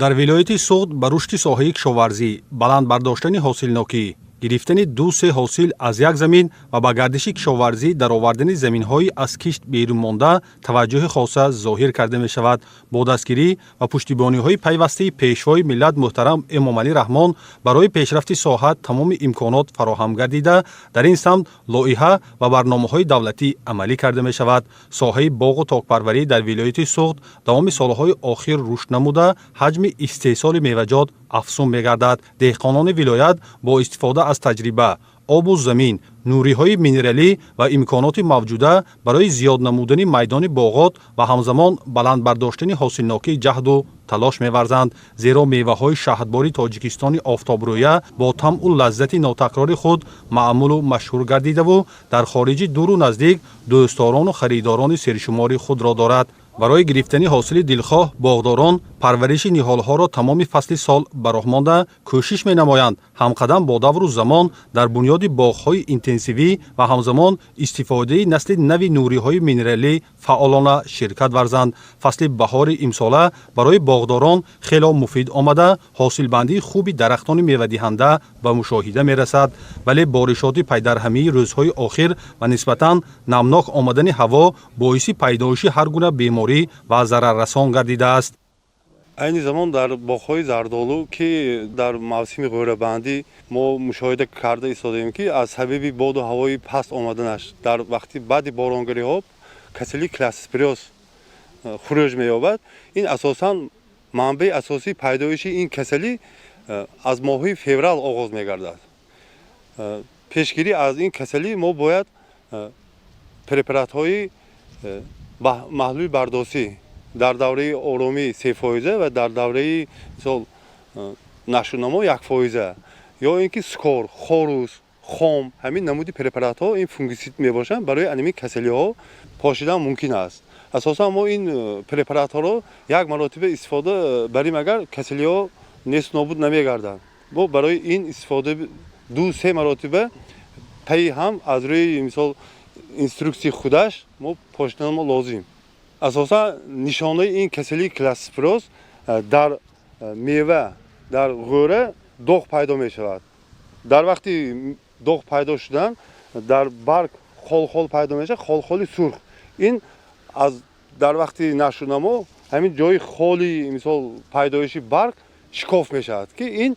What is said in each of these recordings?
Дар вилояти Суғд ба рушди соҳаи кишоварзӣ, баланд бардоштани ҳосилнокӣ, гирифтани ду-се ҳосил аз як замин ва ба гардиши кишоварзӣ даровардани заминҳои аз кишт берун монда таваҷҷӯҳи хоса зоҳир карда мешавад. Бо дастгирӣ ва пуштибониҳои пайвастаи Пешвои миллат муҳтарам Эмомалӣ Раҳмон барои пешрафти соҳа тамоми имконот фароҳам гардида, дар ин самт лоиҳа ва барномаҳои давлатӣ амалӣ карда мешавад. Соҳаи боғу токпарварӣ дар вилояти Суғд давоми солҳои охир рушд намуда, ҳаҷми истеҳсоли меваҷот афзун мегардад. Деҳқонони вилоят бо истифода аз таҷриба, обу замин, нуриҳои минералӣ ва имконоти мавҷуда барои зиёд намудани майдони боғот ва ҳамзамон баланд бардоштани ҳосилнокӣ ҷаҳду талош меварзанд, зеро меваҳои шаҳдбори Тоҷикистони офтобрӯя бо тамъу лаззати нотакрори худ маъмулу машҳур гардидаву дар хориҷи дуру наздик дӯстдорону харидорони сершумори худро дорад. Барои гирифтани ҳосили дилхоҳ боғдорон парвариши ниҳолҳоро тамоми фасли сол ба роҳ монда, кӯшиш менамоянд ҳамқадам бо давру замон дар бунёди боғҳои интенсивӣ ва ҳамзамон истифодаи насли нави нуриҳои минералӣ фаъолона ширкат варзанд. Фасли баҳори имсола барои боғдорон хело муфид омада, ҳосилбандии хуби дарахтони мевадиҳанда ба мушоҳида мерасад. Вале боришоти пайдарҳамии рӯзҳои охир ва нисбатан намнок омадани ҳаво боиси пайдоиши ҳар гуна беморӣ ва зараррасон гардидааст. Айни замон дар боғҳои зардолу, ки дар мавсими ғӯрабандӣ, мо мушоҳида карда истодаем, ки аз сабаби боду ҳавои паст омаданаш дар вақти баъди боронгариҳо касалии кластероспориоз хуруҷ меёбад. Ин асосан манбаи асосии пайдоиши ин касалӣ аз моҳи феврал оғоз мегардад. Пешгирӣ аз ин касалӣ мо бояд препаратҳои маҳлули бардосӣ дар давраи оромӣ 3% ва дар давраи, мисол, нашъунамо 1% ё ин ки Скор, Хорус, Хом, ҳамин намуди препаратҳо, ин фунгисид мебошанд, барои анами касалиҳо пошидан мумкин аст. Асосан мо ин препаратҳоро як маротиба истифода барем, агар касалиҳо несту нобуд намегарданд, мо барои ин истифода ду се маротиба пайи ҳам аз рӯи, мисол, инструксияи худаш мо пошиданмо лозим. Асосан нишонаи ин касалии кластероспориоз дар мева, дар ғӯра доғ пайдо мешавад. Дар вақти доғ пайдо шудан дар барг хол-хол пайдо мешавад, хол-холи сурх. Ин аз дар вақти нашъунамо ҳамин ҷои холи, мисол, пайдоиши барг шикоф мешавад, ки ин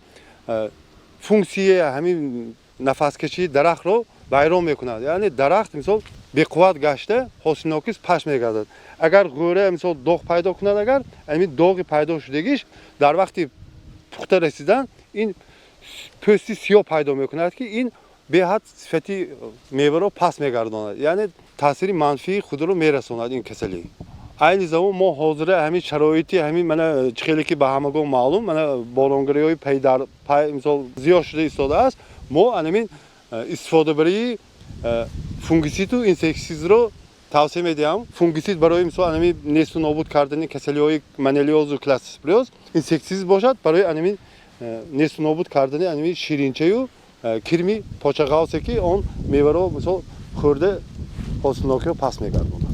функсияи ҳамин нафаскашии дарахтро вайрон мекунад, яъне дарахт, мисол, беқувват гашта, ҳосилнокиш паст мегардад. Агар ғӯра, мисол, доғ пайдо кунад, агар ҳамин доғи пайдо шудагиш дар вақти пухта расидан ин пӯсти сиёҳ пайдо мекунад, ки ин беҳад сифати меваро паст мегардонад, яъне таъсири манфии худро мерасонад ин касалӣ. Айни замон мо ҳозира ҳамин шароити ҳамин мана чӣ хеле ки ба ҳамагон маълум, мана боронгариҳои пай дар пай, мисол, зиёд шуда истодааст. Мо анамин истифодабарии фунгисиду инсектисидро тавсия медиҳам. Фунгисид барои, мисол, анамин несту нобуд кардани касалиҳои монилиозу кластероспориоз, инсектисид бошад барои анамин несту нобуд кардани анамин ширинчаю кирми почағавсе, ки он меваро, мисол, хӯрда, ҳосилнокиро паст мегардонад.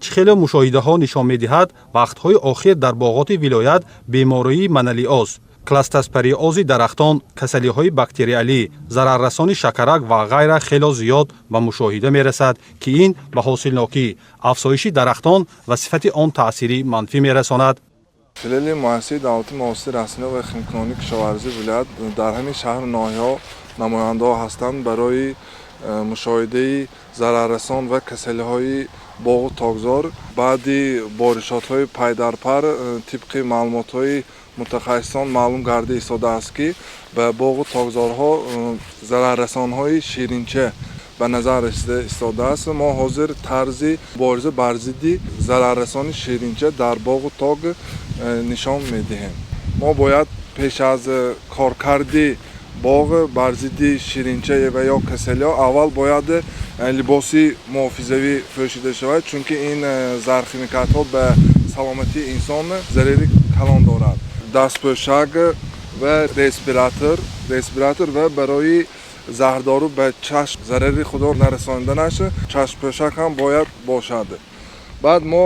Чӣ хеле мушоҳидаҳо нишон медиҳад, вақтҳои охир дар боғоти вилоят бемории монилиоз, кластероспориози дарахтон, касалиҳои бактериалӣ, зараррасони шакарак ва ғайра хело зиёд ба мушоҳида мерасад, ки ин ба ҳосилнокӣ, афзоиши дарахтон ва сифати он таъсири манфӣ мерасонад. Филиали муассисаи давлатии муассисаи растаниҳо ва химкунонии кишоварзии вилоят дар ҳамин шаҳру ноҳияҳо намояндаҳо ҳастанд. Барои мушоҳидаи зараррасон ва касалиҳои боғу токзор баъди боришотҳои пайдарпар, тибқи маълумотҳои мутахассисон маълум гарда истодааст, ки ба боғу токзорҳо зараррасонҳои ширинча ба назар расида истодааст. Мо ҳозир тарзи мубориза бар зидди зараррасони ширинча дар боғу ток нишон медиҳем. Мо бояд пеш аз коркарди боғ бар зидди ширинча ва ё касалиҳо аввал бояд либоси муҳофизавӣ пӯшида шавад, чунки ин зархимикатҳо ба саломатии инсон зарари калон дорад. Дастпӯшак ва респиратор ва барои заҳрдору ба чашм зарари худо нарасониданаш чашмпӯшак ҳам бояд бошад. Баъд мо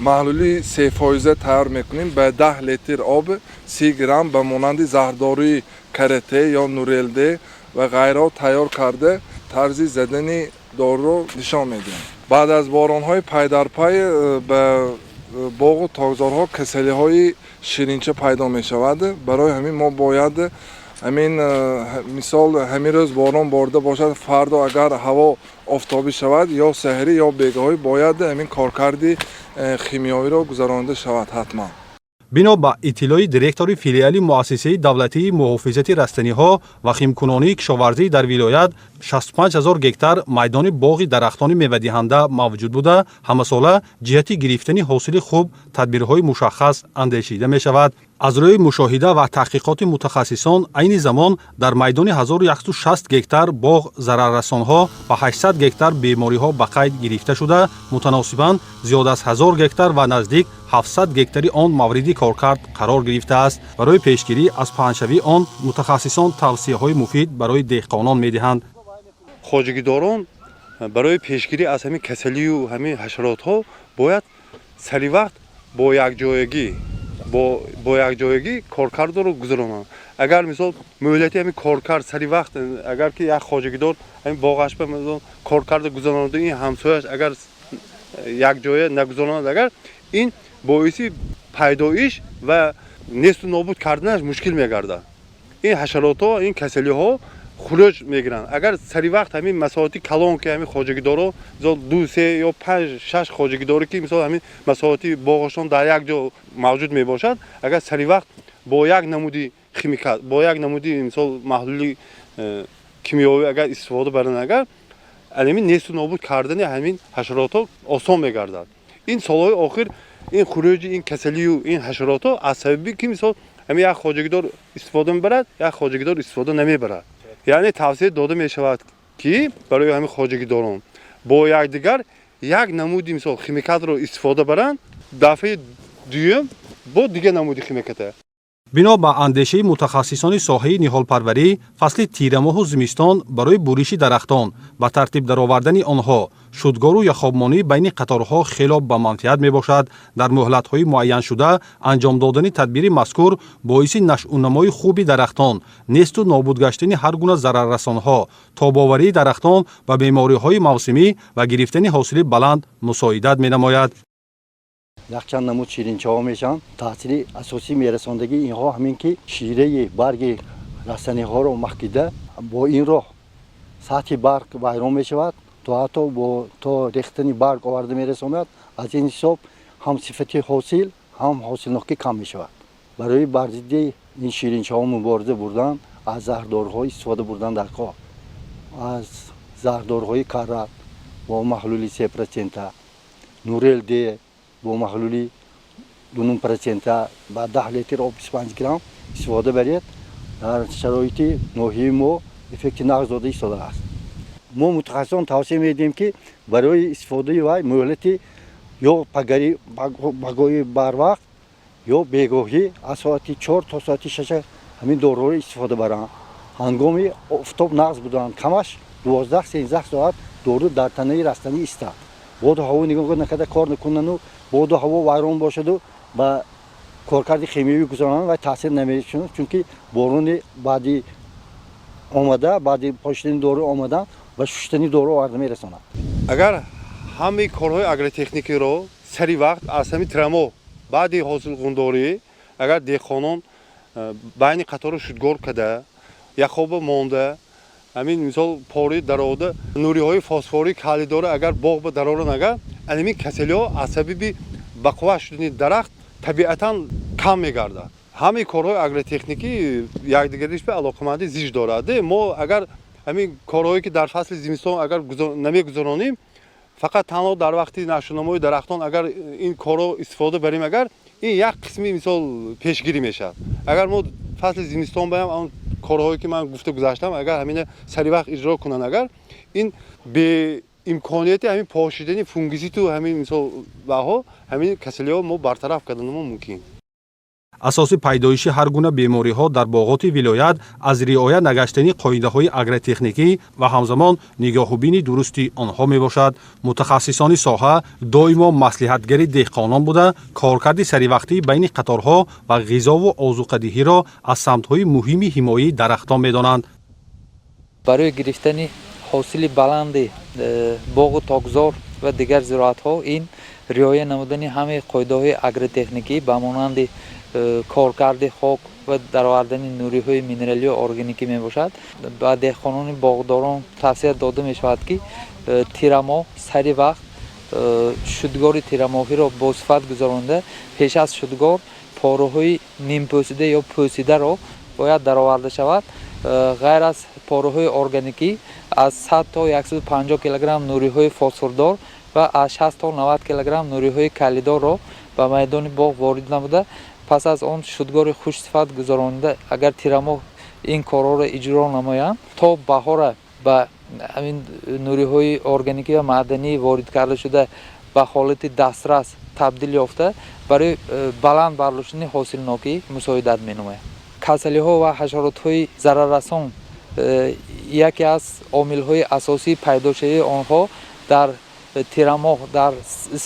Маҳлули 3 фоиза тайёр мекунем, ба 10 литр об 30 грамм ба монанди заҳрдории Карате ё Нурелде ва ғайрао тайёр карда, тарзи задани доруро нишон медиҳем. Баъд аз боронҳои пайдарпай ба боғу токзорҳо касалиҳои ширинча пайдо мешавад. Барои ҳамин мо бояд ҳамин, мисол, ҳамин рӯз борон борида бошад, фардо агар ҳаво офтобӣ шавад, ё саҳарӣ, ё бегаҳӣ бояд ҳамин коркарди химиёвиро гузаронида шавад ҳатман. Бино ба иттилои директори филиали муассисаи давлатии муҳофизати растаниҳо ва химкунонии кишоварзӣ, дар вилоят 65 ҳазор гектар майдони боғи дарахтони мевадиҳанда мавҷуд буда, ҳамасола ҷиҳати гирифтани ҳосили хуб тадбирҳои мушаххас андешида мешавад. Аз рӯи мушоҳида ва таҳқиқоти мутахассисон, айни замон дар майдони 1160 гектар боғ зараррасонҳо ва 800 гектар бемориҳо ба қайд гирифта шуда, мутаносибан зиёд аз 1000 гектар ва наздик 700 гектари он мавриди коркард қарор гирифтааст. Барои пешгирӣ аз паҳншавии он мутахассисон тавсияҳои муфид барои деҳқонон медиҳанд. Хоҷагидорон барои пешгирӣ аз ҳамин касалию ҳамин ҳашаротҳо бояд саривақт бо якҷоягӣ коркардро гузаронанд. Агар, мисол, муҳлати ҳамин коркард сари вақт, агар ки як хоҷагидор ҳамин боғашба коркарда гузаронаду ин ҳамсояш агар якҷоя нагузаронад, агар ин боиси пайдоиш ва несту нобуд карданаш мушкил мегардад. Ин ҳашаротҳо, ин касалиҳо хуруҷ мегиранд. Агар сари вақт ҳамин масоҳати калон, ки ҳамин хоҷагидоро, мисол, ду, се ё панҷ, шаш хоҷагидоре, ки, мисол, ҳамин масоҳати боғашон дар як ҷо мавҷуд мебошад, агар сари вақт бо як намуди химикат, бо як намуди, мисол, маҳлули кимиёвӣ агар истифода баранд, агар ҳамин несту нобуд кардани ҳамин ҳашаротҳо осон мегардад. Ин солҳои охир ин хуруҷи ин касалию ин ҳашаротҳо аз сабаби ки, мисол, ҳамин як хоҷагидор истифода мебарад, як хоҷагидор истифода намебарад. Яъне тавсия дода мешавад, ки барои ҳамин хоҷагидорон бо якдигар як намуди, мисол, химикатро истифода баранд, дафъаи дуюм бо дигар намуди химиката. Бино ба андешаи мутахассисони соҳаи ниҳолпарварӣ, фасли тирамоҳу зимистон барои буриши дарахтон, ба тартиб даровардани онҳо, шудгору яхобмонӣ байни қаторҳо хело ба манфиат мебошад. Дар муҳлатҳои муайяншуда анҷом додани тадбири мазкур боиси нашъунамои хуби дарахтон, несту нобуд гаштани ҳар гуна зараррасонҳо, тобоварии дарахтон ба бемориҳои мавсимӣ ва гирифтани ҳосили баланд мусоидат менамояд. Якчанд намуд ширинчаҳо мешаванд. Таъсири асосии мерасондагии инҳо ҳамин ки шираи барги растаниҳоро макида, бо ин роҳ сатҳи барг вайрон мешавад, то ҳатто бо то рехтани барг оварда мерасонад. Аз ин ҳисоб ҳам сифати ҳосил, ҳам ҳосилнокӣ кам мешавад. Барои бар зидди ин ширинчаҳо мубориза бурдан, аз заҳрдорҳо истифода бурдан дар кор, аз заҳрдорҳои Карат бо маҳлули 3%, Нурел Д бо маҳлули 2,5%, ба 10 литр об 25 грамм истифода баред, дар шароити ноҳияи мо эффекти нағз дода истодааст. Мо мутахассисон тавсия медиҳем, ки барои истифодаи вай муҳлати ё пагоҳи барвақт, ё бегоҳӣ аз соати 4 то соати 6 ҳамин доруҳоро истифода баранд. Ҳангоми офтоб нағз буданд, камаш 12-13 соат дору дар танаи растанӣ истад. Боду ҳаво нигоҳ накарда кор накунану боду ҳаво вайрон бошаду ба коркарди химиявӣ гузаронанд, вай таъсир намешунад, чунки борони баъди омада, баъди пошидани дору омадан ба шуштани дору оварда мерасонад. Агар ҳамаи корҳои агротехникиро сари вақт аз ҳамин тирамоҳ баъди ҳосилғундорӣ агар деҳқонон байни қаторро шудгор карда, яхоба монда, ҳамин, мисол, пори дарода, нуриҳои фосфорӣ, калийдора агар боғ ба дароранд, агар ҳамин касалиҳо аз сабаби бақувват шудани дарахт табиатан кам мегардад. Ҳамаи корҳои агротехникӣ якдигариш ба алоқамандӣ зич дорад. Мо агар ҳамин корҳое ки дар фасли зимистон агар намегузаронем, фақат танҳо дар вақти нашъунамои дарахтон агар ин корҳо истифода барем, агар ин як қисми, мисол, пешгирӣ мешавад. Агар мо фасли зимистон баям он корҳое ки ман гуфта гузаштам, агар ҳамина сари вақт иҷро кунанд, агар ин беимконияти ҳамин пошидани фунгисиду ҳамин, мисол, ваҳо ҳамин касалиҳо мо бартараф карданамо мумкин. Асоси пайдоиши ҳар гуна бемориҳо дар боғоти вилоят аз риоя нагаштани қоидаҳои агротехникӣ ва ҳамзамон нигоҳубини дурусти онҳо мебошад. Мутахассисони соҳа доимо маслиҳатгари деҳқонон буда, коркарди саривақтии байни қаторҳо ва ғизову озуқадиҳиро аз самтҳои муҳими ҳимояи дарахтон медонанд. Барои гирифтани ҳосили баланди боғу токзор ва дигар зироатҳо ин риоя намудани ҳамаи қоидаҳои агротехникӣ ба монанди коркарди хок ва даровардани нуриҳои минералию органикӣ мебошад. Ба деҳқонони боғдорон тавсия дода мешавад, ки тирамоҳ сари вақт шудгори тирамоҳиро босифат гузаронида, пеш аз шудгор пораҳои нимпӯсида ё пӯсидаро бояд дароварда шавад. Ғайр аз пораҳои органикӣ, аз 100 то 150 килограмм нуриҳои фосфордор ва аз 60 то 90 килограмм нуриҳои калидорро ба майдони боғ ворид намуда, пас аз он шудгори хушсифат гузаронида, агар тирамоҳ ин корҳоро иҷро намоянд, то баҳора ба ҳамин нуриҳои органикӣ ва маъданӣ ворид карда шуда ба ҳолати дастрас табдил ёфта, барои баланд бардоштани ҳосилнокӣ мусоидат менамояд. Касалиҳо ва ҳашаротҳои зараррасон яке аз омилҳои асосии пайдошавии онҳо дар тирамоҳ дар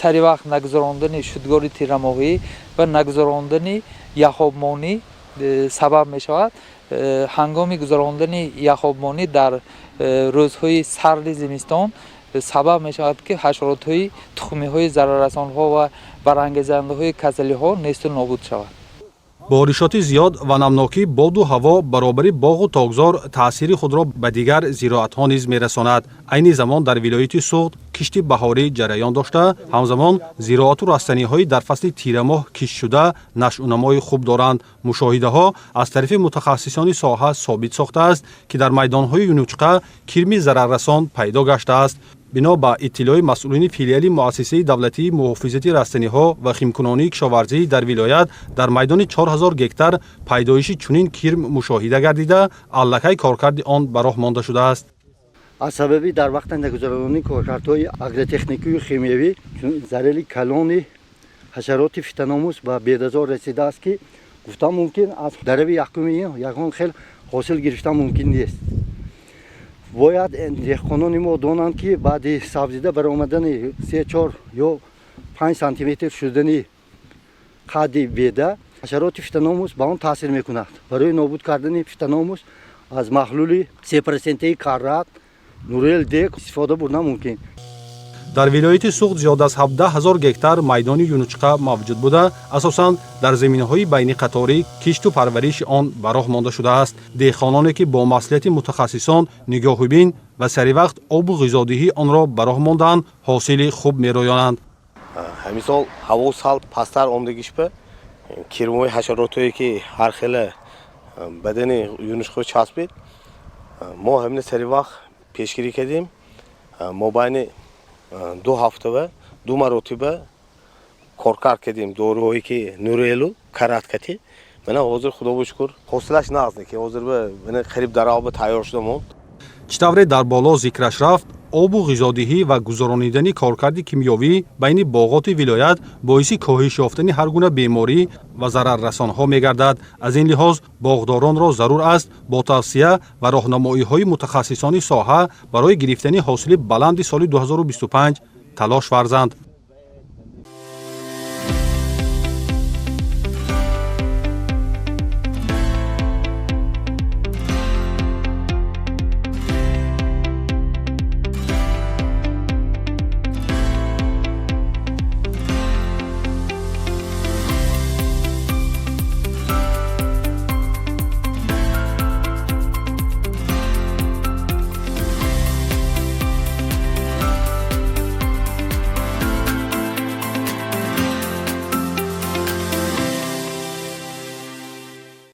сари вақт нагузарондани шудгори тирамоҳӣ ва нагузарондани яхобмонӣ сабаб мешавад. Ҳангоми гузарондани яхобмонӣ дар рӯзҳои сарди зимистон сабаб мешавад, ки ҳашаротҳои тухмиҳои зараррасонҳо ва барангезандаҳои касалиҳо несту нобуд шавад. Боришоти зиёд ва намнокии боду ҳаво баробари боғу токзор таъсири худро ба дигар зироатҳо низ мерасонад. Айни замон дар вилояти Суғд кишти баҳорӣ ҷараён дошта, ҳамзамон зироату растаниҳои дар фасли тирамоҳ киштшуда нашъунамои хуб доранд. Мушоҳидаҳо аз тарафи мутахассисони соҳа собит сохтааст, ки дар майдонҳои юнучқа кирми зараррасон пайдо гаштааст. Бино ба иттилои масъулини филиали муассисаи давлатии муҳофизати растаниҳо ва химкунонии кишоварзӣ дар вилоят, дар майдони 4000 гектар пайдоиши чунин кирм мушоҳида гардида, аллакай коркарди он ба роҳ монда шудааст. Аз сабаби дар вақти нагузаронии коркардҳои агротехникию химиявӣ зарари калони ҳашароти фитономус ба бедазор расидааст, ки гуфтан мумкин, аз дарави якуми ин ягон хел ҳосил гирифтан мумкин нест. Бояд деҳқонони мо донанд, ки баъди сабзида баромадани 3, 4 ё 5 сантиметр шудани қадди беда ҳашароти фитономус ба он таъсир мекунад. Барои нобуд кардани фитономус аз маҳлули 3-процентаи Каррат, Нурел Д истифода бурдан мумкин. Дар вилояти Суғд зиёд аз 17 ҳазор гектар майдони юнучқа мавҷуд буда, асосан дар заминаҳои байниқаторӣ кишту парвариши он ба роҳ монда шудааст. Деҳқононе, ки бо маслиҳати мутахассисон нигоҳубин ва саривақт обу ғизодиҳии онро ба роҳ мондаанд, ҳосили хуб мероёнанд. Ҳамин сол ҳаво сал пасттар омдагишба кирмои ҳашаротое, ки ҳар хела бадани юнучқо часпид, мо ҳамина сари вақт пешгирӣ кардем. Мобайни 2 ҳафтава ду маротиба коркард кардем доруҳое, ки Нурелу Карат кати. Мана ҳозир, худо шукр, ҳосилаш нағз, ки ҳозир мана қариб даравба тайёр шуда монд. Чӣ тавре дар боло зикраш рафт, обу ғизодиҳӣ ва гузаронидани коркарди кимиёвӣ байни боғоти вилоят боиси коҳиш ёфтани ҳар гуна беморӣ ва зараррасонҳо мегардад. Аз ин лиҳоз боғдоронро зарур аст бо тавсия ва роҳнамоиҳои мутахассисони соҳа барои гирифтани ҳосили баланди соли 2025 талош варзанд.